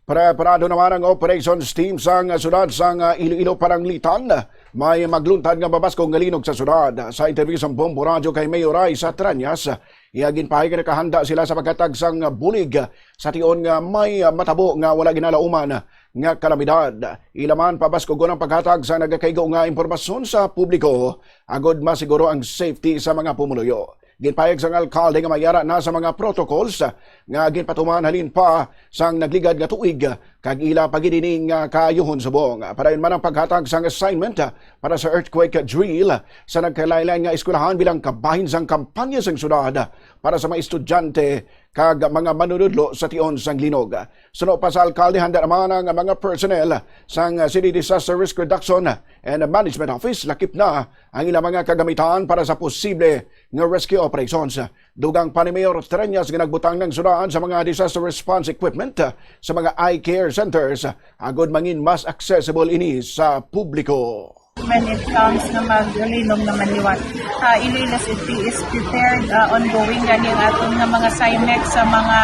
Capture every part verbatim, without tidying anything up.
Preparado naman ang operations team sang siyudad sang Iloilo Pananglitan. May magluntad nga mabaskog nga linog sa siyudad. Sa interview sa Bombo Radyo kay Mayor Ray sa Tranyas, iya ginpahayag nga nakahanda sila sa paghatag sang bulig sa tion nga may matabo nga wala ginalauman nga kalamidad. Ila man pabaskog ang paghatag sa nagakaigo nga impormasyon sa publiko agod masiguro ang safety sa mga pumuluyo. Ginpahayag sang alkalde nga may ara na sa mga protocols nga ginpatuman halin pa sang nagligad nga tuig, kag ila pa gid ini nga kaayuhon subong. Padayon man ang paghatag sang assignment para sa earthquake drill sa nagkalain-lain nga eskwelahan bilang kabahin sang kampanya sang syudad para sa mga estudyante kag mga manunudlo sa tion sang linog. Suno pa sa alkalde, handa naman ang mga personnel sang City Disaster Risk Reduction and Management Office, lakip na ang ilang mga kagamitan para sa posible nga rescue operations. Dugang pa ni Mayor Treñas nga nagbutang ang syudad sa mga disaster response equipment, sa mga eye care centers, agod mangin mas accessible ini sa publiko. When it comes nga maglinog naman liwat, uh, Iloilo City is prepared, uh, ongoing gani ang aton nga mga SIMEC sa mga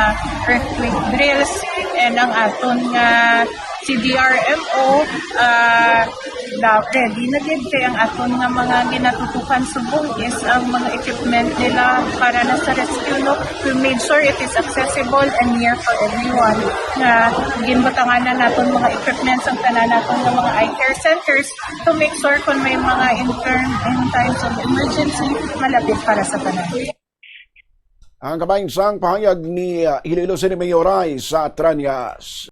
earthquake drills and ang aton nga C D R M O, uh, da- ready na gid kay ang aton nga mga ginatutukan subong is ang mga equipment nila para na sa rescue, no? We made sure it is accessible and near for everyone. Nga ginbutangan na naton mga equipments ang tanan naton nga mga eye care centers to make sure kung may mga in, term, in times of emergency, malapit para sa tanan. Ang kabahin sang pahayag ni uh, Iloilo City Mayor Ray sa Tranyas.